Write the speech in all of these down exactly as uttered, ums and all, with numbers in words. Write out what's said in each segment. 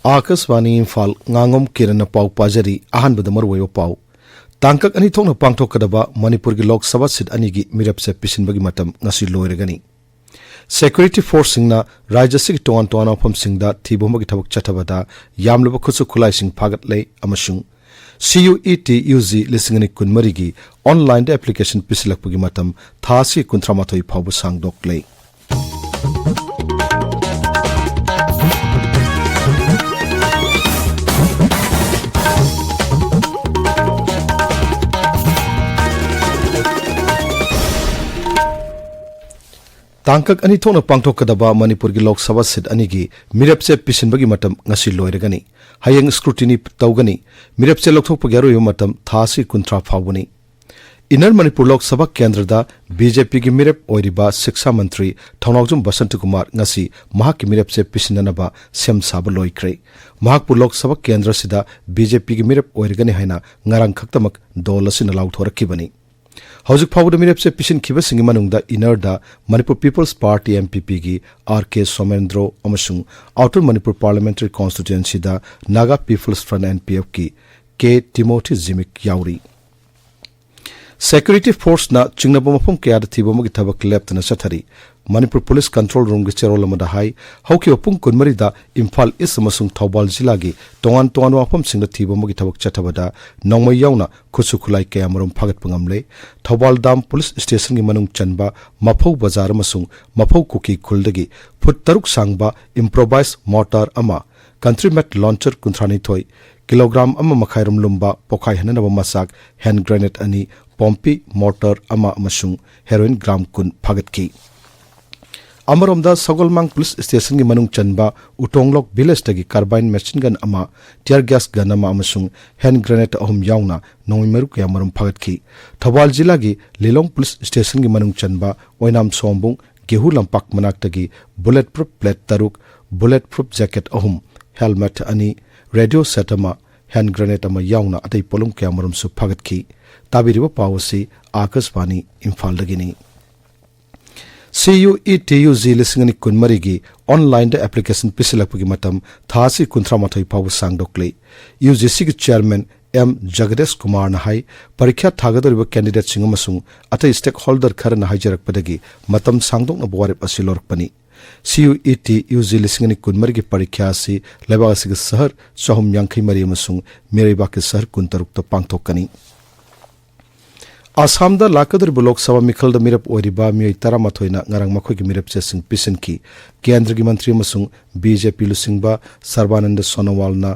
ꯑꯥꯀꯥꯁꯕꯥꯅꯤ ꯏꯝꯐꯥꯜ, ꯉꯥꯉꯣꯝ ꯀꯤꯔꯟꯅ ꯄꯥꯎ ꯄꯥꯖꯔꯤ꯫ ꯑꯍꯥꯟꯕꯗ ꯃꯔꯨꯑꯣꯏꯕ ꯄꯥꯎ꯫ ꯇꯥꯡꯀꯛ ꯑꯅꯤ ꯊꯣꯛꯅ ꯄꯥꯡꯊꯣꯛꯀꯗꯕ ꯃꯅꯤꯄꯨꯔꯒꯤ ꯂꯣꯛ ꯁꯚꯥ ꯁꯤꯠ ꯑꯅꯤꯒꯤ ꯃꯤꯔꯦꯞꯆꯦ ꯄꯤꯁꯤꯟꯕꯒꯤ ꯃꯇꯝ ꯉꯁꯤ ꯂꯣꯏꯔꯒꯅꯤ꯫ ꯁꯦꯀ꯭ꯌꯨꯔꯤꯇꯤ ꯐꯣꯔꯁꯁꯤꯡꯅ ꯔꯥꯖ꯭ꯌ ꯑꯁꯤꯒꯤ ꯇꯣꯉꯥꯟ ꯇꯣꯉꯥꯟꯕ ꯃꯐꯝꯁꯤꯡꯗ ꯊꯤꯕ ꯍꯨꯝꯕꯒꯤ ꯊꯕꯛ ꯆꯠꯊꯕꯗ ꯌꯥꯝꯂꯕ ꯈꯨꯠꯁꯨ ꯈꯨꯠꯂꯥꯏꯁꯤꯡ ꯐꯥꯒꯠꯂꯦ ꯑꯃꯁꯨꯡ C U E T U G ꯂꯤꯁꯤꯡ ꯑꯅꯤ ꯀꯨꯟꯃꯔꯤꯒꯤ ꯑꯣꯟꯂꯥꯏꯟꯗ ꯑꯦꯄ꯭ꯂꯤꯀꯦꯁꯟ ꯄꯤꯁꯤꯜꯂꯛꯄꯒꯤ ꯃꯇꯝ ꯊꯥ ꯑꯁꯤꯒꯤ ꯀꯨꯟꯊ꯭ꯔꯥ ꯃꯥꯊꯣꯏ ꯐꯥꯎꯕ ꯁꯥꯡꯗꯣꯛꯂꯦ꯫ ꯇꯥꯡꯀꯛ ꯑꯅꯤ ꯊꯣꯛꯅ ꯄꯥꯡꯊꯣꯛꯀꯗꯕ ꯃꯅꯤꯄꯨꯔꯒꯤ ꯂꯣꯛ ꯁꯚꯥ ꯁꯤꯠ ꯑꯅꯤꯒꯤ ꯃꯤꯔꯦꯞꯆꯦ ꯄꯤꯁꯤꯟꯕꯒꯤ ꯃꯇꯝ ꯉꯁꯤ ꯂꯣꯏꯔꯒꯅꯤ꯫ ꯍꯌꯦꯡ ꯁ꯭ꯀ꯭ꯔꯨꯇꯤꯅꯤ ꯇꯧꯒꯅꯤ꯫ ꯃꯤꯔꯦꯞꯆꯦ ꯂꯧꯊꯣꯛꯄꯒꯤ ꯑꯔꯣꯏꯕ ꯃꯇꯝ ꯊꯥ ꯑꯁꯤ ꯀꯨꯟꯊ꯭ꯔꯥ ꯐꯥꯎꯕꯅꯤ꯫ ꯏꯟꯅꯔ ꯃꯅꯤꯄꯨꯔ ꯂꯣꯛ ꯁꯚꯥ ꯀꯦꯟꯗ꯭ꯔꯗ ꯕꯤ ꯖꯦ ꯄꯤꯒꯤ ꯃꯤꯔꯦꯞ ꯑꯣꯏꯔꯤꯕ ꯁꯤꯛꯁꯥ ꯃꯟꯇ꯭ꯔꯤ ꯊꯧꯅꯥꯎꯖꯝ ꯕꯁꯟꯇꯀꯨꯃꯥꯔ ꯉꯁꯤ ꯃꯍꯥꯛꯀꯤ ꯃꯤꯔꯦꯞꯆꯦ ꯄꯤꯁꯤꯟꯅꯅꯕ ꯁꯦꯝ ꯁꯥꯕ ꯂꯣꯏꯈ꯭ꯔꯦ꯫ ꯃꯍꯥꯛꯄꯨ ꯂꯣꯛ ꯁꯚꯥ ꯀꯦꯟꯗ꯭ꯔꯁꯤꯗ ꯕꯤ ꯖꯦ ꯄꯤꯒꯤ ꯃꯤꯔꯦꯞ ꯑꯣꯏꯔꯒꯅꯤ ꯍꯥꯏꯅ ꯉꯔꯥꯡ ꯈꯛꯇꯃꯛ ꯗꯣꯜ ꯑꯁꯤꯅ ꯂꯥꯎꯊꯣꯔꯛꯈꯤꯕꯅꯤ꯫ ꯍꯧꯖꯤꯛ ꯐꯥꯎꯕꯗ ꯃꯤꯔꯦꯞꯆꯦ ꯄꯤꯁꯤꯟꯈꯤꯕꯁꯤꯡꯒꯤ ꯃꯅꯨꯡꯗ ꯏꯟꯅꯔꯗ Manipur peoples party, M P ꯄꯤꯒꯤ ꯑꯥꯔ ꯀꯦ ꯁꯣꯃꯦꯟꯗ꯭ꯔꯣ ꯑꯃꯁꯨꯡ ꯑꯥꯎꯇꯔ ꯃꯅꯤꯄꯨꯔ ꯄꯥꯔꯂꯤꯌꯥꯃꯦꯟꯇꯔꯤ ꯀꯣꯟꯁꯇꯤꯇ꯭ꯌꯨꯑꯦꯟꯁꯤꯗ Naga peoples front, N P ꯑꯦꯐꯀꯤ ꯀꯦ ꯇꯤꯃꯣꯊꯤ ꯖꯤꯃꯤꯛ ꯌꯥꯎꯔꯤ꯫ ꯁꯦꯀ꯭ꯌꯨꯔꯤꯇꯤ ꯐꯣꯔꯁꯅ ꯆꯤꯡꯅꯕ ꯃꯐꯝ ꯀꯌꯥꯗ ꯊꯤꯕ ꯍꯨꯝꯕꯒꯤ ꯊꯕꯛ ꯂꯦꯞꯇꯅ ꯆꯠꯊꯔꯤ꯫ ꯃꯅꯤꯄꯨꯔ ꯄꯨꯂꯤꯁ ꯀꯟꯇ꯭ꯔꯣꯜ ꯔꯨꯝꯒꯤ ꯆꯦꯔꯣꯜ ꯑꯃꯗ ꯍꯥꯏ, ꯍꯧꯈꯤꯕ ꯄꯨꯡ ꯀꯨꯟꯃꯔꯤꯗ ꯏꯝꯐꯥꯜ ꯏꯁ ꯑꯃꯁꯨꯡ ꯊꯧꯕꯥꯜ ꯖꯤꯂꯥꯒꯤ ꯇꯣꯉꯥꯟ ꯇꯣꯉꯥꯟꯕ ꯃꯐꯝꯁꯤꯡꯗ ꯊꯤꯕ ꯍꯨꯝꯕꯒꯤ ꯊꯕꯛ ꯆꯠꯊꯕꯗ ꯅꯣꯡꯃꯩ ꯌꯥꯎꯅ ꯈꯨꯠꯁꯨ ꯈꯨꯠꯂꯥꯏ ꯀꯌꯥꯃꯔꯨꯝ ꯐꯥꯒꯠꯄ ꯉꯝꯂꯦ꯫ ꯊꯧꯕꯥꯜ ꯗꯥꯝ ꯄꯨꯂꯤꯁ ꯁ꯭ꯇꯦꯁꯟꯒꯤ ꯃꯅꯨꯡ ꯆꯟꯕ ꯃꯐꯧ ꯕꯖꯥꯔ ꯑꯃꯁꯨꯡ ꯃꯐꯧ ꯀꯨꯀꯤ ꯈꯨꯜꯗꯒꯤ ꯐꯨꯠ ꯇꯔꯨꯛ ꯁꯥꯡꯕ ꯏꯝꯄ꯭ꯔꯣꯚꯥꯏꯖ ꯃꯣꯔꯇꯥꯔ ꯑꯃ, ꯀꯟꯇ꯭ꯔꯤ ꯃꯦꯠ ꯂꯣꯟꯆꯔ ꯀꯨꯟꯊ꯭ꯔꯥ ꯅꯤꯊꯣꯏ, ꯀꯤꯂꯣꯒ꯭ꯔꯥꯝ ꯑꯃ ꯃꯈꯥꯏ ꯔꯣꯝ ꯂꯨꯝꯕ ꯄꯣꯈꯥꯏꯍꯟꯅꯅꯕ ꯃꯆꯥꯛ, ꯍꯦꯟ ꯒ꯭ꯔꯦꯅꯦꯗ ꯑꯅꯤ, ꯄꯣꯝꯄꯤ ꯃꯣꯔꯇꯥꯔ ꯑꯃ ꯑꯃꯁꯨꯡ ꯍꯦꯔꯣꯏꯟ ꯒ꯭ꯔꯥꯝ ꯀꯨꯟ ꯐꯥꯒꯠꯈꯤ꯫ ꯑꯃꯔꯣꯝꯗ, ꯁꯒꯣꯜꯃꯥꯡ ꯄꯨꯂꯤꯁ ꯁ꯭ꯇꯦꯁꯟꯒꯤ ꯃꯅꯨꯡ ꯆꯟꯕ ꯎꯇꯣꯡꯂꯣꯛ ꯚꯤꯂꯦꯖꯇꯒꯤ ꯀꯥꯔꯕꯥꯏꯟ ꯃꯦꯆꯤꯟ ꯒꯟ ꯑꯃ, ꯇꯤꯌꯔ ꯒ꯭ꯌꯥꯁ ꯒꯟ ꯑꯃ ꯑꯃꯁꯨꯡ ꯍꯦꯟ ꯒ꯭ꯔꯦꯅꯦꯗ ꯑꯍꯨꯝ ꯌꯥꯎꯅ ꯅꯣꯡꯃꯩ ꯃꯔꯨ ꯀꯌꯥꯃꯔꯨꯝ ꯐꯥꯒꯠꯈꯤ꯫ ꯊꯧꯕꯥꯜ ꯖꯤꯂꯥꯒꯤ ꯂꯤꯂꯣꯡ ꯄꯨꯂꯤꯁ ꯁ꯭ꯇꯦꯁꯟꯒꯤ ꯃꯅꯨꯡ ꯆꯟꯕ ꯑꯣꯏꯅꯥꯝ ꯁꯣꯝꯕꯨꯡ ꯒꯦꯍꯨ ꯂꯝꯄꯥꯛ ꯃꯅꯥꯛꯇꯒꯤ ꯕꯨꯂꯦꯠ ꯄ꯭ꯔꯨꯐ ꯄ꯭ꯂꯦꯠ ꯇꯔꯨꯛ, ꯕꯨꯂꯦꯠ ꯄ꯭ꯔꯨꯐ ꯖꯦꯀꯦꯠ ꯑꯍꯨꯝ, ꯍꯦꯜꯃꯦꯠ ꯑꯅꯤ, ꯔꯦꯗꯤꯑꯣ ꯁꯦꯠ ꯑꯃ, ꯍꯦꯟ ꯒ꯭ꯔꯦꯅꯦꯗ ꯑꯃ ꯌꯥꯎꯅ ꯑꯇꯩ ꯄꯣꯠꯂꯝ ꯀꯌꯥꯃꯔꯨꯝꯁꯨ ꯐꯥꯒꯠꯈꯤ꯫ ꯇꯥꯕꯤꯔꯤꯕ ꯄꯥꯎ ꯑꯁꯤ ꯑꯥꯀꯥꯁꯕꯥꯅꯤ ꯏꯝꯐꯥꯜꯗꯒꯤꯅꯤ꯫ C U E T U G ꯂꯤꯁꯤꯡ ꯑꯅꯤ ꯀꯨꯟꯃꯔꯤꯒꯤ ꯑꯣꯟꯂꯥꯏꯟꯗ ꯑꯦꯄ꯭ꯂꯤꯀꯦꯁꯟ ꯄꯤꯁꯤꯜꯂꯛꯄꯒꯤ ꯃꯇꯝ ꯊꯥ ꯑꯁꯤ ꯀꯨꯟꯊ꯭ꯔꯥ ꯃꯥꯊꯣꯏ ꯐꯥꯎꯕ ꯁꯥꯡꯗꯣꯛꯂꯤ꯫ ꯌꯨ ꯖꯤ ꯁꯤꯒꯤ ꯆꯦꯌꯔꯃꯦꯟ ꯑꯦꯝ ꯖꯒꯗꯦꯁ ꯀꯨꯃꯥꯔꯅ ꯍꯥꯏ, ꯄꯔꯤꯈ꯭ꯌꯥ ꯊꯥꯒꯗꯧꯔꯤꯕ ꯀꯦꯟꯗꯤꯗꯦꯠꯁꯤꯡ ꯑꯃꯁꯨꯡ ꯑꯇꯩ ꯁ꯭ꯇꯦꯛꯍꯣꯜꯗꯔ ꯈꯔꯅ ꯍꯥꯏꯖꯔꯛꯄꯗꯒꯤ ꯃꯇꯝ ꯁꯥꯡꯗꯣꯛꯅꯕ ꯋꯥꯔꯦꯞ ꯑꯁꯤ ꯂꯧꯔꯛꯄꯅꯤ꯫ C U E T U G ꯂꯤꯁꯤꯡ ꯑꯅꯤ ꯀꯨꯟꯃꯔꯤꯒꯤ ꯄꯔꯤꯈ꯭ꯌꯥ ꯑꯁꯤ ꯂꯩꯕꯥꯛ ꯑꯁꯤꯒꯤ ꯁꯍꯔ ꯆꯍꯨꯝ ꯌꯥꯡꯈꯩ ꯃꯔꯤ ꯑꯃꯁꯨꯡ ꯃꯤꯔꯩꯕꯥꯛꯀꯤ ꯁꯍꯔ ꯀꯨꯟꯇꯔꯨꯛꯇ ꯄꯥꯡꯊꯣꯛꯀꯅꯤ꯫ ꯑꯁꯥꯝꯗ ꯂꯥꯛꯀꯗꯧꯔꯤꯕ ꯂꯣꯛ ꯁꯚꯥ ꯃꯤꯈꯜꯗ ꯃꯤꯔꯦꯞ ꯑꯣꯏꯔꯤꯕ ꯃꯤꯑꯣꯏ ꯇꯔꯥꯃꯥꯊꯣꯏꯅ ꯉꯔꯥꯡ ꯃꯈꯣꯏꯒꯤ ꯃꯤꯔꯦꯞ ꯆꯦꯁꯤꯡ ꯄꯤꯁꯤꯟꯈꯤ꯫ ꯀꯦꯟꯗ꯭ꯔꯒꯤ ꯃꯟꯇ꯭ꯔꯤ ꯑꯃꯁꯨꯡ ꯕꯤ ꯖꯦ ꯄꯤ ꯂꯨꯆꯤꯡꯕ ꯁꯔꯕꯥꯅꯟꯗ ꯁꯣꯅꯣꯋꯥꯜꯅ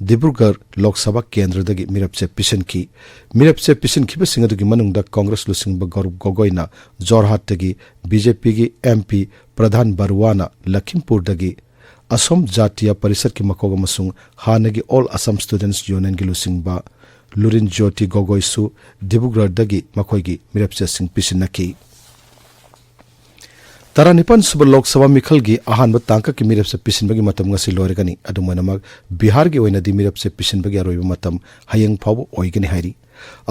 ꯗꯤꯕ꯭ꯔꯨꯒꯔ ꯂꯣꯛ ꯁꯚꯥ ꯀꯦꯟꯗ꯭ꯔꯗꯒꯤ ꯃꯤꯔꯦꯞ ꯆꯦ ꯄꯤꯁꯤꯟꯈꯤ꯫ ꯃꯤꯔꯦꯞ ꯆꯦ ꯄꯤꯁꯤꯟꯈꯤꯕꯁꯤꯡ ꯑꯗꯨꯒꯤ ꯃꯅꯨꯡꯗ ꯀꯣꯡꯒ꯭ꯔꯦꯁ ꯂꯨꯆꯤꯡꯕ ꯒꯧꯔꯕ ꯒꯣꯒꯣꯏꯅ ꯖꯣꯔꯍꯥꯠꯇꯒꯤ, ꯕꯤ ꯖꯦ ꯄꯤꯒꯤ ꯑꯦꯝ ꯄꯤ ꯄ꯭ꯔꯙꯥꯟ ꯕꯔꯨꯋꯥꯅ ꯂꯈꯤꯝꯄꯨꯔꯗꯒꯤ, ꯑꯁꯣꯝ ꯖꯥꯇꯤꯌꯥ ꯄꯔꯤꯁꯠꯀꯤ ꯃꯀꯣꯛ ꯑꯃꯁꯨꯡ ꯍꯥꯟꯅꯒꯤ ꯑꯣꯜ ꯑꯁꯥꯝ ꯁ꯭ꯇꯨꯗꯦꯟꯠꯁ ꯌꯨꯅꯤꯌꯟꯒꯤ ꯂꯨꯆꯤꯡꯕ ꯂꯨꯔꯤꯟ ꯖ꯭ꯌꯣꯇꯤ ꯒꯣꯒꯣꯏꯁꯨ ꯗꯤꯕ꯭ꯔꯨꯒꯔꯗꯒꯤ ꯃꯈꯣꯏꯒꯤ ꯃꯤꯔꯦꯞ ꯆꯦꯁꯤꯡ ꯄꯤꯁꯤꯟꯅꯈꯤ꯫ ꯇꯔꯥꯅꯤꯄꯥꯟ ꯁꯨꯕ ꯂꯣꯛ ꯁꯚꯥ ꯃꯤꯈꯜꯒꯤ ꯑꯍꯥꯟꯕ ꯇꯥꯡꯀꯛꯀꯤ ꯃꯤꯔꯦꯞ ꯆꯦ ꯄꯤꯁꯤꯟꯕꯒꯤ ꯃꯇꯝ ꯉꯁꯤ ꯂꯣꯏꯔꯒꯅꯤ꯫ ꯑꯗꯨꯝ ꯑꯣꯏꯅꯃꯛ, ꯕꯤꯍꯥꯔꯒꯤ ꯑꯣꯏꯅꯗꯤ ꯃꯤꯔꯦꯞ ꯆꯦ ꯄꯤꯁꯤꯟꯕꯒꯤ ꯑꯔꯣꯏꯕ ꯃꯇꯝ ꯍꯌꯦꯡ ꯐꯥꯎꯕ ꯑꯣꯏꯒꯅꯤ ꯍꯥꯏꯔꯤ꯫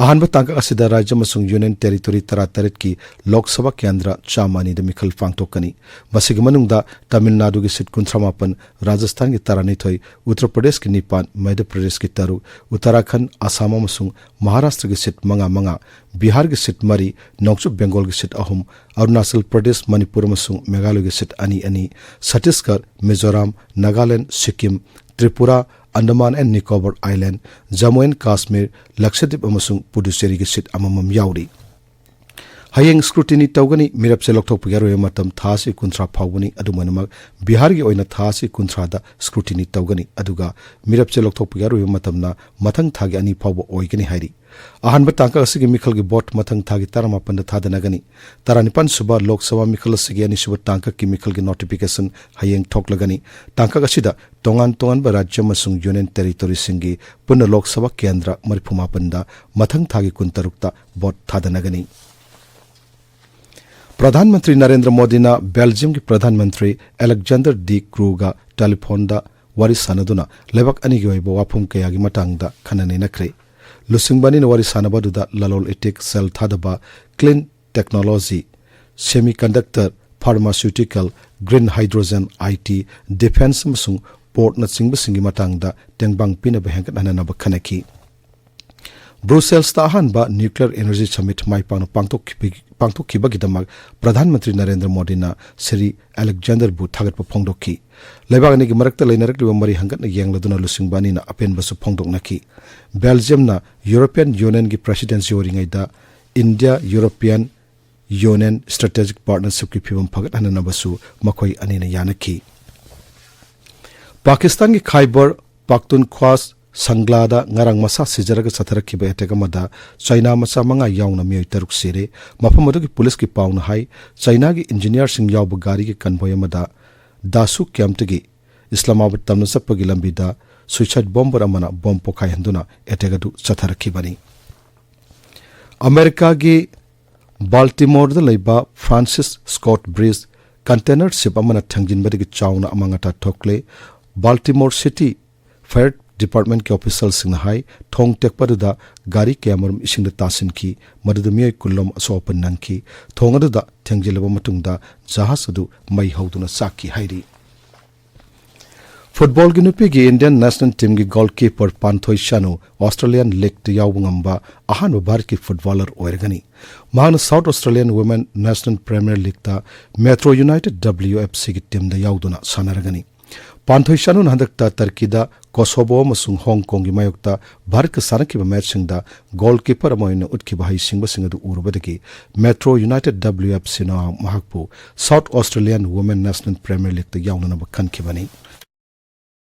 ꯑꯍꯥꯟꯕ ꯇꯥꯡꯀꯛ ꯑꯁꯤꯗ ꯔꯥꯖ꯭ꯌ ꯑꯃꯁꯨꯡ ꯌꯨꯅꯤꯌꯟ ꯇꯦꯔꯤꯇꯣꯔꯤ ꯇꯔꯥꯇꯔꯦꯠꯀꯤ ꯂꯣꯛ ꯁꯚꯥ ꯀꯦꯟꯗ꯭ꯔ ꯆꯥꯝꯃ ꯑꯅꯤꯗ ꯃꯤꯈꯜ ꯄꯥꯡꯊꯣꯛꯀꯅꯤ꯫ ꯃꯁꯤꯒꯤ ꯃꯅꯨꯡꯗ ꯇꯥꯃꯤꯜ ꯅꯥꯗꯨꯒꯤ ꯁꯤꯠ ꯀꯨꯟꯊ꯭ꯔꯥ ꯃꯥꯄꯟ, ꯔꯥꯖꯁꯊꯥꯟꯒꯤ ꯇꯔꯥꯅꯤꯊꯣꯏ, ꯎꯠꯇꯔ ꯄ꯭ꯔꯗꯦꯁꯀꯤ ꯅꯤꯄꯥꯟ, ꯃꯙ꯭ꯌ ꯄ꯭ꯔꯗꯦꯁꯀꯤ ꯇꯔꯨꯛ, ꯎꯠꯇꯔꯥꯈꯟꯗ, ꯑꯁꯥꯝ ꯑꯃꯁꯨꯡ ꯃꯍꯥꯔꯥꯁꯇ꯭ꯔꯒꯤ ꯁꯤꯠ ꯃꯉꯥ ꯃꯉꯥ, ꯕꯤꯍꯥꯔꯒꯤ ꯁꯤꯠ ꯃꯔꯤ, ꯅꯣꯡꯆꯨꯞ ꯕꯦꯡꯒꯣꯜꯒꯤ ꯁꯤꯠ ꯑꯍꯨꯝ, ꯑꯔꯨꯅꯥꯆꯜ ꯄ꯭ꯔꯗꯦꯁ, ꯃꯅꯤꯄꯨꯔ ꯑꯃꯁꯨꯡ ꯃꯦꯘꯥꯂꯌꯒꯤ ꯁꯤꯠ ꯑꯅꯤ ꯑꯅꯤ, Chhattisgarh, Mizoram, Nagaland, Sikkim, Tripura, Andaman and Nicobar island, Jammu and Kashmir, Lakshadweep ꯑꯃꯁꯨꯡ ꯄꯨꯗꯨꯆꯦꯔꯤꯒꯤ ꯁꯤꯠ ꯑꯃꯃꯝ ꯌꯥꯎꯔꯤ꯫ ꯍꯌꯦꯡ ꯁ꯭ꯀ꯭ꯔꯨꯇꯤꯅꯤ ꯇꯧꯒꯅꯤ꯫ ꯃꯤꯔꯦꯞ ꯆꯦ ꯂꯧꯊꯣꯛꯄꯒꯤ ꯑꯔꯣꯏꯕ ꯃꯇꯝ ꯊꯥ ꯑꯁꯤ ꯀꯨꯟꯊ꯭ꯔꯥ ꯐꯥꯎꯕꯅꯤ꯫ ꯑꯗꯨꯝ ꯑꯣꯏꯅꯃꯛ, ꯕꯤꯍꯥꯔꯒꯤ ꯑꯣꯏꯅ ꯊꯥ ꯑꯁꯤ ꯀꯨꯟꯊ꯭ꯔꯥꯗ ꯁ꯭ꯀ꯭ꯔꯨꯇꯤꯅꯤ ꯇꯧꯒꯅꯤ, ꯑꯗꯨꯒ ꯃꯤꯔꯦꯞ ꯆꯦ ꯂꯧꯊꯣꯛꯄꯒꯤ ꯑꯔꯣꯏꯕ ꯃꯇꯝꯅ ꯃꯊꯪ ꯊꯥꯒꯤ ꯑꯅꯤ ꯐꯥꯎꯕ ꯑꯣꯏꯒꯅꯤ ꯍꯥꯏꯔꯤ꯫ ꯑꯍꯥꯟꯕ ꯇꯥꯡꯀꯛ ꯑꯁꯤꯒꯤ ꯃꯤꯈꯜꯒꯤ ꯚꯣꯠ ꯃꯊꯪ ꯊꯥꯒꯤ ꯇꯔꯥꯃꯥꯄꯟꯗ ꯊꯥꯗꯅꯒꯅꯤ꯫ ꯇꯔꯥꯅꯤꯄꯥꯟ ꯁꯨꯕ ꯂꯣꯛ ꯁꯚꯥ ꯃꯤꯈꯜ ꯑꯁꯤꯒꯤ ꯑꯅꯤꯁꯨꯕ ꯇꯥꯡꯀꯛꯀꯤ ꯃꯤꯈꯜꯒꯤ ꯅꯣꯇꯤꯐꯤꯀꯦꯁꯟ ꯍꯌꯦꯡ ꯊꯣꯛꯂꯒꯅꯤ꯫ ꯇꯥꯡꯀꯛ ꯑꯁꯤꯗ ꯇꯣꯉꯥꯟ ꯇꯣꯉꯥꯟꯕ ꯔꯥꯖ꯭ꯌ ꯑꯃꯁꯨꯡ ꯌꯨꯅꯤꯌꯟ ꯇꯦꯔꯤꯇꯣꯔꯤꯁꯤꯡꯒꯤ ꯄꯨꯟꯅ ꯂꯣꯛ ꯁꯚꯥ ꯀꯦꯟꯗ꯭ꯔ ꯃꯔꯤꯐꯨ ꯃꯥꯄꯟꯗ ꯃꯊꯪ ꯊꯥꯒꯤ ꯀꯨꯟꯇꯔꯨꯛꯇ ꯚꯣꯠ ꯊꯥꯗꯅꯒꯅꯤ꯫ ꯄ꯭ꯔꯙꯥꯟ ꯃꯟꯇ꯭ꯔꯤ ꯅꯔꯦꯟꯗ꯭ꯔ ꯃꯣꯗꯤꯅ ꯕꯦꯜꯖꯤꯌꯝꯒꯤ ꯄ꯭ꯔꯙꯥꯟ ꯃꯟꯇ꯭ꯔꯤ ꯑꯂꯦꯛꯖꯥꯟꯗꯔ ꯗꯤ ꯀ꯭ꯔꯨꯒ ꯇꯦꯂꯤꯐꯣꯟꯗ ꯋꯥꯔꯤ ꯁꯥꯟꯅꯗꯨꯅ ꯂꯩꯕꯥꯛ ꯑꯅꯤꯒꯤ ꯑꯣꯏꯕ ꯋꯥꯐꯝ ꯀꯌꯥꯒꯤ ꯃꯇꯥꯡꯗ ꯈꯟꯅ ꯅꯩꯅꯈ꯭ꯔꯦ꯫ ꯂꯨꯆꯤꯡꯕ ꯑꯅꯤꯅ ꯋꯥꯔꯤ ꯁꯥꯟꯅꯕ ꯑꯗꯨꯗ ꯂꯂꯣꯟ ꯏꯇꯤꯛ, ꯁꯦꯜ ꯊꯥꯗꯕ, clean technology, semiconductor, pharmaceutical, green hydrogen, I T, defense ꯑꯃꯁꯨꯡ portꯅꯆꯤꯡꯕꯁꯤꯡꯒꯤ ꯃꯇꯥꯡꯗ ꯇꯦꯡꯕꯥꯡ ꯄꯤꯅꯕ ꯍꯦꯟꯒꯠꯍꯟꯅꯅꯕ ꯈꯟꯅꯈꯤ꯫ Brusselsꯇ ꯑꯍꯥꯟꯕ nuclear energy summit ꯃꯥꯏ ꯄꯥꯛꯅ ꯄꯥꯡꯊꯣꯛꯈꯤꯕꯒꯤ-, ꯄꯥꯡꯊꯣꯛꯈꯤꯕꯒꯤꯗꯃꯛ ꯄ꯭ꯔꯙꯥꯟ ꯃꯟꯇ꯭ꯔꯤ ꯅꯔꯦꯟꯗ꯭ꯔ ꯃꯣꯗꯤꯅ ꯁ꯭ꯔꯤ ꯑꯂꯦꯛꯖꯥꯟꯗꯔꯕꯨ ꯊꯥꯒꯠꯄ ꯐꯣꯡꯗꯣꯛꯈꯤ꯫ ꯂꯩꯕꯥꯛ ꯑꯅꯤꯒꯤ ꯃꯔꯛꯇ ꯂꯩꯅꯔꯛꯂꯤꯕ ꯃꯔꯤ ꯍꯪꯒꯠꯅ ꯌꯦꯡꯂꯗꯨꯅ ꯂꯨꯆꯤꯡꯕ ꯑꯅꯤꯅ ꯑꯄꯦꯟꯕꯁꯨ ꯐꯣꯡꯗꯣꯛꯅꯈꯤ꯫ Belgiumꯅ European Unionꯒꯤ presidency ꯑꯣꯏꯔꯤꯉꯩꯗ India European Union strategic partnershipꯀꯤ ꯐꯤꯕꯝ ꯐꯒꯠꯍꯟꯅꯅꯕꯁꯨ ꯃꯈꯣꯏ ꯑꯅꯤꯅ ꯌꯥꯅꯈꯤ꯫ ꯄꯥꯀꯤꯁꯇꯥꯟꯒꯤ ꯈꯥꯏꯕꯔ ꯄꯥꯈꯇꯨꯟꯈ꯭ꯋꯥ ꯁꯪꯒ꯭ꯂꯥꯗ ꯉꯔꯥꯡ ꯃꯁꯥ ꯁꯤꯖꯔꯒ ꯆꯠꯊꯔꯛꯈꯤꯕ attack ꯑꯃꯗ ꯆꯥꯏꯅꯥ ꯃꯆꯥ ꯃꯉꯥ ꯌꯥꯎꯅ ꯃꯤꯑꯣꯏ ꯇꯔꯨꯛ ꯁꯤꯔꯦ꯫ ꯃꯐꯝ ꯑꯗꯨꯒꯤ ꯄꯨꯂꯤꯁꯀꯤ ꯄꯥꯎꯅ ꯍꯥꯏ, ꯆꯥꯏꯅꯥꯒꯤ engineerꯁꯤꯡ ꯌꯥꯎꯕ ꯒꯥꯔꯤꯒꯤ convoy ꯑꯃꯗ ꯗꯥꯁꯨ campꯇꯒꯤ ꯏꯁꯂꯥꯃꯥꯕꯥꯗ ꯇꯝꯅ ꯆꯠꯄꯒꯤ ꯂꯝꯕꯤꯗ suicide bomber ꯑꯃꯅ bomb ꯄꯣꯈꯥꯏꯍꯟꯗꯨꯅ attack ꯑꯗꯨ ꯆꯠꯊꯔꯛꯈꯤꯕꯅꯤ꯫ ꯑꯃꯦꯔꯤꯀꯥꯒꯤ ꯕꯥꯜꯇꯤꯃꯣꯔꯗ ꯂꯩꯕ Francis Scott Bridge container ship ꯑꯃꯅ ꯊꯦꯡꯖꯤꯟꯕꯗꯒꯤ ꯆꯥꯎꯅ ꯑꯃꯥꯡ ꯑꯇꯥ ꯊꯣꯛꯂꯦ꯫ Baltimore City Fire Departmentꯀꯤ officialꯁꯤꯡꯅ ꯍꯥꯏ, ꯊꯣꯡ ꯇꯦꯛꯄ ꯑꯗꯨꯗ ꯒꯥꯔꯤ ꯀꯌꯥꯃꯔꯨꯝ ꯏꯁꯤꯡꯗ ꯇꯥꯁꯤꯟꯈꯤ, ꯃꯗꯨꯗ ꯃꯤꯑꯣꯏ ꯀꯨꯟꯔꯣꯝ ꯑꯁꯣꯛ ꯑꯄꯟ ꯅꯪꯈꯤ꯫ ꯊꯣꯡ ꯑꯗꯨꯗ ꯊꯦꯡꯖꯤꯜꯂꯕ ꯃꯇꯨꯡꯗ ꯖꯍꯥꯖ ꯑꯗꯨ ꯃꯩ ꯍꯧꯗꯨꯅ ꯆꯥꯛꯈꯤ ꯍꯥꯏꯔꯤ꯫ Footballꯒꯤ ꯅꯨꯄꯤꯒꯤ Indian national teamꯒꯤ goalkeeper ꯄꯥꯟꯊꯣꯏ ꯁꯅꯨ Australian leagueꯇ ꯌꯥꯎꯕ ꯉꯝꯕ ꯑꯍꯥꯟꯕ ꯚꯥꯔꯠꯀꯤ footballer ꯑꯣꯏꯔꯒꯅꯤ꯫ ꯃꯍꯥꯛꯅ South Australian Women National Premier Leagueꯇ Metro United WFCꯒꯤ teamꯗ ꯌꯥꯎꯗꯨꯅ ꯁꯥꯟꯅꯔꯒꯅꯤ꯫ ꯄꯥꯟꯊꯣꯏ ꯁꯅꯨꯅ ꯍꯟꯗꯛꯇ ꯇꯔꯀꯤꯗ Kosovo ꯑꯃꯁꯨꯡ ꯍꯣꯡ ꯀꯣꯡꯒꯤ ꯃꯥꯌꯣꯛꯇ ꯚꯥꯔꯠꯀ ꯁꯥꯟꯅꯈꯤꯕ matchꯁꯤꯡꯗ goalkeeper ꯑꯃ ꯑꯣꯏꯅ ꯎꯠꯈꯤꯕ ꯍꯩꯁꯤꯡꯕꯁꯤꯡ ꯑꯗꯨ ꯎꯔꯨꯕꯗꯒꯤ Metro United WFCꯅ ꯃꯍꯥꯛꯄꯨ South Australian Women National Premier Leagueꯇ ꯌꯥꯎꯅꯅꯕ ꯈꯟꯈꯤꯕꯅꯤ꯫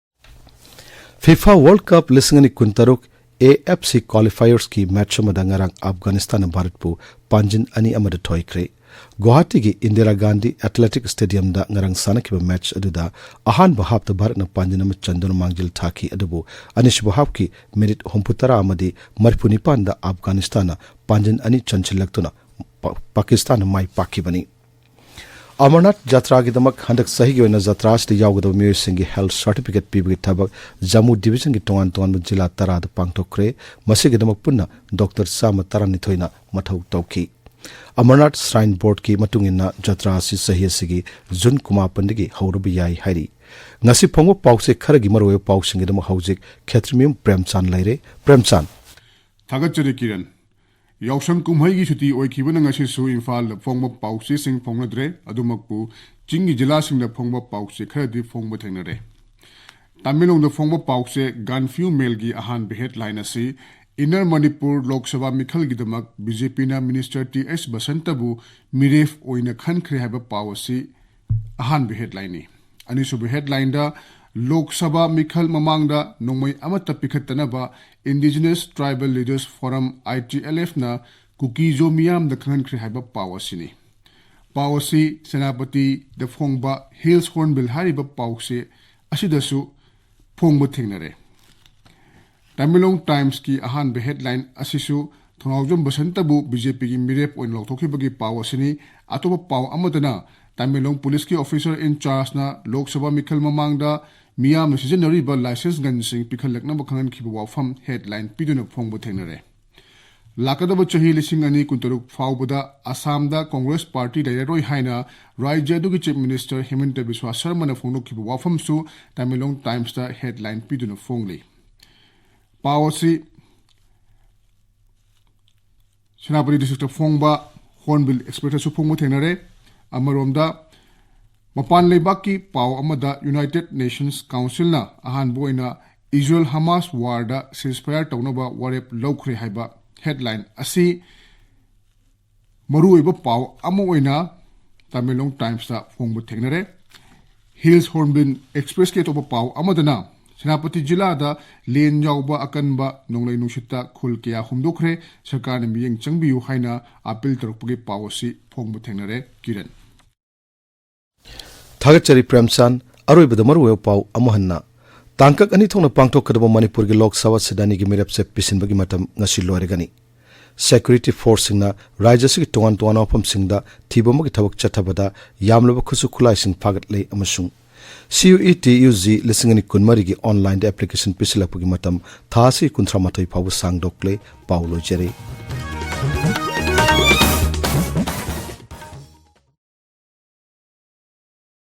FIFA World Cup ꯂꯤꯁꯤꯡ ꯑꯅꯤ ꯀꯨꯟꯇꯔꯨꯛ AFC qualifiersꯀꯤ match ꯑꯃꯗ ꯉꯔꯥꯡ ꯑꯐꯒꯥꯅꯤꯁꯇꯥꯟꯅ ꯚꯥꯔꯠꯄꯨ ꯄꯥꯟꯖꯤꯟ ꯑꯅꯤ ꯑꯃꯗ ꯊꯣꯏꯈ꯭ꯔꯦ꯫ ꯒꯨꯋꯥꯍꯥꯇꯤꯒꯤ ꯏꯟꯗꯤꯔꯥ ꯒꯥꯟꯙꯤ Athletic Stadiumꯗ ꯉꯔꯥꯡ ꯁꯥꯟꯅꯈꯤꯕ match ꯑꯗꯨꯗ ꯑꯍꯥꯟꯕ halfꯇ ꯚꯥꯔꯠꯅ ꯄꯥꯟꯖꯤꯟ ꯑꯃ ꯆꯟꯗꯨꯅ ꯃꯥꯡꯖꯤꯜ ꯊꯥꯈꯤ, ꯑꯗꯨꯕꯨ ꯑꯅꯤꯁꯨꯕ halfꯀꯤ minute ꯍꯨꯝꯐꯨꯇꯔꯥ ꯑꯃꯗꯤ ꯃꯔꯤꯐꯨꯅꯤꯄꯥꯟꯗ ꯑꯐꯒꯥꯅꯤꯁꯇꯥꯟꯅ ꯄꯥꯟꯖꯤꯟ ꯑꯅꯤ ꯆꯟꯁꯤꯜꯂꯛꯇꯨꯅ ꯄꯥ-, ꯄꯥꯀꯤꯁꯇꯥꯟꯅ ꯃꯥꯏ ꯄꯥꯛꯈꯤꯕꯅꯤ꯫ ꯑꯃꯔꯅꯥꯊ ꯖꯇ꯭ꯔꯥꯒꯤꯗꯃꯛ ꯍꯟꯗꯛ ꯆꯍꯤꯒꯤ ꯑꯣꯏꯅ ꯖꯇ꯭ꯔꯥ ꯑꯁꯤꯗ ꯌꯥꯎꯒꯗꯕ ꯃꯤꯑꯣꯏꯁꯤꯡꯒꯤ health certificate ꯄꯤꯕꯒꯤ ꯊꯕꯛ ꯖꯝꯃꯨ divisionꯒꯤ ꯇꯣꯉꯥꯟ ꯇꯣꯉꯥꯟꯕ ꯖꯤꯂꯥ ꯇꯔꯥꯗ ꯄꯥꯡꯊꯣꯛꯈ꯭ꯔꯦ꯫ ꯃꯁꯤꯒꯤꯗꯃꯛ ꯄꯨꯟꯅ doctor ꯆꯥꯝꯃ ꯇꯔꯥꯅꯤꯊꯣꯏꯅ ꯃꯊꯧ ꯇꯧꯈꯤ꯫ ꯑꯃꯔꯅꯥꯊ ꯁ꯭ꯔꯥꯏꯟ ꯕꯣꯔꯗꯀꯤ ꯃꯇꯨꯡ ꯏꯟꯅ ꯖꯇ꯭ꯔꯥ ꯑꯁꯤ ꯆꯍꯤ ꯑꯁꯤꯒꯤ ꯖꯨꯟ ꯀꯨꯟꯃꯥꯄꯟꯗꯒꯤ ꯍꯧꯔꯕ ꯌꯥꯏ ꯍꯥꯏꯔꯤ꯫ ꯉꯁꯤ ꯐꯣꯡꯕ ꯄꯥꯎꯆꯦ ꯈꯔꯒꯤ ꯃꯔꯨꯑꯣꯏꯕ ꯄꯥꯎꯁꯤꯡꯒꯤꯗꯃꯛ ꯍꯧꯖꯤꯛ ꯈꯦꯇ꯭ꯔꯤꯃꯌꯨꯝ ꯄ꯭ꯔꯦꯝꯆꯥꯟ ꯂꯩꯔꯦ꯫ ꯄ꯭ꯔꯦꯝꯆꯥꯟ꯫ ꯊꯥꯒꯠꯆꯔꯤ ꯀꯤꯔꯟ꯫ ꯌꯥꯎꯁꯪ ꯀꯨꯝꯍꯩꯒꯤ ꯁꯨꯇꯤ ꯑꯣꯏꯈꯤꯕꯅ ꯉꯁꯤꯁꯨ ꯏꯝꯐꯥꯜꯗ ꯐꯣꯡꯕ ꯄꯥꯎꯆꯦꯁꯤꯡ ꯐꯣꯡꯅꯗ꯭ꯔꯦ꯫ ꯑꯗꯨꯃꯛꯄꯨ ꯆꯤꯡꯒꯤ ꯖꯤꯂꯥꯁꯤꯡꯗ ꯐꯣꯡꯕ ꯄꯥꯎꯆꯦ ꯈꯔꯗꯤ ꯐꯣꯡꯕ ꯊꯦꯡꯅꯔꯦ꯫ ꯇꯃꯦꯡꯂꯣꯡꯗ ꯐꯣꯡꯕ ꯄꯥꯎꯆꯦ ꯒꯥꯟꯐꯤꯌꯨ ꯃꯦꯜꯒꯤ ꯑꯍꯥꯟꯕ ꯍꯦꯗꯂꯥꯏꯟ ꯑꯁꯤ inner Manipur Lok Sabha ꯃꯤꯈꯜꯒꯤꯗꯃꯛ B J ꯄꯤꯅ ꯃꯤꯅꯤꯁꯇꯔ ꯇꯤ ꯑꯦꯁ ꯕꯁꯟꯇꯕꯨ ꯃꯤꯔꯦꯞ ꯑꯣꯏꯅ ꯈꯟꯈ꯭ꯔꯦ ꯍꯥꯏꯕ ꯄꯥꯎ ꯑꯁꯤ ꯑꯍꯥꯟꯕ ꯍꯦꯗꯂꯥꯏꯟꯅꯤ꯫ ꯑꯅꯤꯁꯨꯕ ꯍꯦꯗꯂꯥꯏꯟꯗ ꯂꯣꯛ ꯁꯚꯥ ꯃꯤꯈꯜ ꯃꯃꯥꯡꯗ ꯅꯣꯡꯃꯩ ꯑꯃꯠꯇ ꯄꯤꯈꯠꯇꯅꯕ Indigenous Tribal Leaders Forum, I T L F, ꯅ ꯀꯨꯀꯤ ꯖꯣ ꯃꯤꯌꯥꯝꯗ ꯈꯪꯍꯟꯈ꯭ꯔꯦ ꯍꯥꯏꯕ ꯄꯥꯎ ꯑꯁꯤꯅꯤ꯫ ꯄꯥꯎ ꯑꯁꯤ ꯁꯦꯅꯥꯄꯇꯤꯗ ꯐꯣꯡꯕ ꯍꯤꯜꯁ ꯍꯣꯔꯟꯕꯤꯜ ꯍꯥꯏꯔꯤꯕ ꯄꯥꯎꯆꯦ ꯑꯁꯤꯗꯁꯨ ꯐꯣꯡꯕ ꯊꯦꯡꯅꯔꯦ꯫ ꯇꯃꯦꯡꯂꯣꯡ ꯇꯥꯏꯝꯁꯀꯤ ꯑꯍꯥꯟꯕ ꯍꯦꯗꯂꯥꯏꯟ ꯑꯁꯤꯁꯨ ꯊꯧꯅꯥꯎꯖꯝ ꯕꯁꯟꯇꯕꯨ ꯕꯤ ꯖꯦ ꯄꯤꯒꯤ ꯃꯤꯔꯦꯞ ꯑꯣꯏꯅ ꯂꯥꯎꯊꯣꯛꯈꯤꯕꯒꯤ ꯄꯥꯎ ꯑꯁꯤꯅꯤ꯫ ꯑꯇꯣꯞꯄ ꯄꯥꯎ ꯑꯃꯗꯅ ꯇꯃꯦꯡꯂꯣꯡ ꯄꯨꯂꯤꯁꯀꯤ ꯑꯣꯐꯤꯁꯔ ꯏꯟ ꯆꯥꯔꯖꯅ ꯂꯣꯛ ꯁꯚꯥ ꯃꯤꯈꯜ ꯃꯃꯥꯡꯗ ꯃꯤꯌꯥꯝꯅ ꯁꯤꯖꯤꯟꯅꯔꯤꯕ ꯂꯥꯏꯁꯦꯟꯁ ꯒꯟꯁꯤꯡ ꯄꯤꯈꯠꯂꯛꯅꯕ ꯈꯪꯍꯟꯈꯤꯕ ꯋꯥꯐꯝ ꯍꯦꯗꯂꯥꯏꯟ ꯄꯤꯗꯨꯅ ꯐꯣꯡꯕ ꯊꯦꯡꯅꯔꯦ꯫ ꯂꯥꯛꯀꯗꯕ ꯆꯍꯤ ꯂꯤꯁꯤꯡ ꯑꯅꯤ ꯀꯨꯟꯇꯔꯨꯛ ꯐꯥꯎꯕꯗ ꯑꯁꯥꯝꯗ ꯀꯣꯡꯒ꯭ꯔꯦꯁ ꯄꯥꯔꯇꯤ ꯂꯩꯔꯔꯣꯏ ꯍꯥꯏꯅ ꯔꯥꯖ꯭ꯌ ꯑꯗꯨꯒꯤ ꯆꯤꯐ ꯃꯤꯅꯤꯁꯇꯔ ꯍꯤꯃꯟꯇ ꯕꯤꯁ꯭ꯋꯥ ꯁꯔꯃꯅ ꯐꯣꯡꯗꯣꯛꯈꯤꯕ ꯋꯥꯐꯝꯁꯨ ꯇꯃꯦꯡꯂꯣꯡ ꯇꯥꯏꯝꯁꯇ ꯍꯦꯗꯂꯥꯏꯟ ꯄꯤꯗꯨꯅ ꯐꯣꯡꯂꯤ꯫ ꯄꯥꯎ ꯑꯁꯤ ꯁꯦꯅꯥꯄꯇꯤ ꯗꯤꯁꯇ꯭ꯔꯤꯛꯇ ꯐꯣꯡꯕ ꯍꯣꯔꯟꯕꯤꯜ ꯑꯦꯛꯁꯄ꯭ꯔꯦꯁꯇꯁꯨ ꯐꯣꯡꯕ ꯊꯦꯡꯅꯔꯦ꯫ ꯑꯃꯔꯣꯝꯗ, ꯃꯄꯥꯟ ꯂꯩꯕꯥꯛꯀꯤ ꯄꯥꯎ ꯑꯃꯗ, ꯌꯨꯅꯥꯏꯇꯦꯗ ꯅꯦꯁꯟꯁ ꯀꯥꯎꯟꯁꯤꯜꯅ ꯑꯍꯥꯟꯕ ꯑꯣꯏꯅ ꯏꯖꯔꯦꯜ ꯍꯃꯥꯁ ꯋꯥꯔꯗ ꯁꯤꯖꯐꯥꯌꯔ ꯇꯧꯅꯕ ꯋꯥꯔꯦꯞ ꯂꯧꯈ꯭ꯔꯦ ꯍꯥꯏꯕ ꯍꯦꯗꯂꯥꯏꯟ ꯑꯁꯤ ꯃꯔꯨꯑꯣꯏꯕ ꯄꯥꯎ ꯑꯃ ꯑꯣꯏꯅ ꯇꯃꯦꯡꯂꯣꯡ ꯇꯥꯏꯝꯁꯇ ꯐꯣꯡꯕ ꯊꯦꯡꯅꯔꯦ꯫ ꯍꯤꯜꯁ ꯍꯣꯔꯟꯕꯤꯜ ꯑꯦꯛꯁꯄ꯭ꯔꯦꯁꯀꯤ ꯑꯇꯣꯞꯄ ꯄꯥꯎ ꯑꯃꯗꯅ, ꯁꯦꯅꯥꯄꯇꯤ ꯖꯤꯂꯥꯗ ꯂꯦꯟ ꯌꯥꯎꯕ ꯑꯀꯟꯕ ꯅꯣꯡꯂꯩ ꯅꯨꯡꯁꯤꯠꯇ ꯈꯨꯜ ꯀꯌꯥ ꯍꯨꯝꯗꯣꯛꯈ꯭ꯔꯦ, ꯁꯔꯀꯥꯔꯅ ꯃꯤꯠꯌꯦꯡ ꯆꯪꯕꯤꯌꯨ ꯍꯥꯏꯅ ꯑꯥꯄꯤꯜ ꯇꯧꯔꯛꯄꯒꯤ ꯄꯥꯎ ꯑꯁꯤ ꯐꯣꯡꯕ ꯊꯦꯡꯅꯔꯦ꯫ ꯀꯤꯔꯟ꯫ ꯊꯥꯒꯠꯆꯔꯤ ꯄ꯭ꯔꯦꯝꯆꯥꯟ꯫ ꯑꯔꯣꯏꯕꯗ ꯃꯔꯨꯑꯣꯏꯕ ꯄꯥꯎ ꯑꯃꯨꯛ ꯍꯟꯅ꯫ ꯇꯥꯡꯀꯛ ꯑꯅꯤ ꯊꯣꯛꯅ ꯄꯥꯡꯊꯣꯛꯀꯗꯕ ꯃꯅꯤꯄꯨꯔꯒꯤ ꯂꯣꯛ ꯁꯚꯥ ꯁꯤꯠ ꯑꯅꯤꯒꯤ ꯃꯤꯔꯦꯞꯁꯦ ꯄꯤꯁꯤꯟꯕꯒꯤ ꯃꯇꯝ ꯉꯁꯤ ꯂꯣꯏꯔꯒꯅꯤ꯫ ꯁꯦꯀ꯭ꯌꯨꯔꯤꯇꯤ ꯐꯣꯔꯁꯁꯤꯡꯅ ꯔꯥꯖ꯭ꯌ ꯑꯁꯤꯒꯤ ꯇꯣꯉꯥꯟ ꯇꯣꯉꯥꯟꯕ ꯃꯐꯝꯁꯤꯡꯗ ꯊꯤꯕ ꯑꯃꯒꯤ ꯊꯕꯛ ꯆꯠꯊꯕꯗ ꯌꯥꯝꯂꯕ ꯈꯨꯠꯁꯨ ꯈꯨꯠꯂꯥꯏꯁꯤꯡ ꯐꯥꯒꯠꯂꯦ ꯑꯃꯁꯨꯡ C U E T U G ꯂꯤꯁꯤꯡ ꯑꯅꯤ ꯀꯨꯟꯃꯔꯤꯒꯤ ꯑꯣꯟꯂꯥꯏꯟꯗ ꯑꯦꯄ꯭ꯂꯤꯀꯦꯁꯟ ꯄꯤꯁꯤꯜꯂꯛꯄꯒꯤ ꯃꯇꯝ ꯊꯥ ꯑꯁꯤꯒꯤ ꯀꯨꯟꯊ꯭ꯔꯥ ꯃꯥꯊꯣꯏ ꯐꯥꯎꯕ ꯁꯥꯡꯗꯣꯛꯂꯦ꯫ ꯄꯥꯎ ꯂꯣꯏꯖꯔꯦ꯫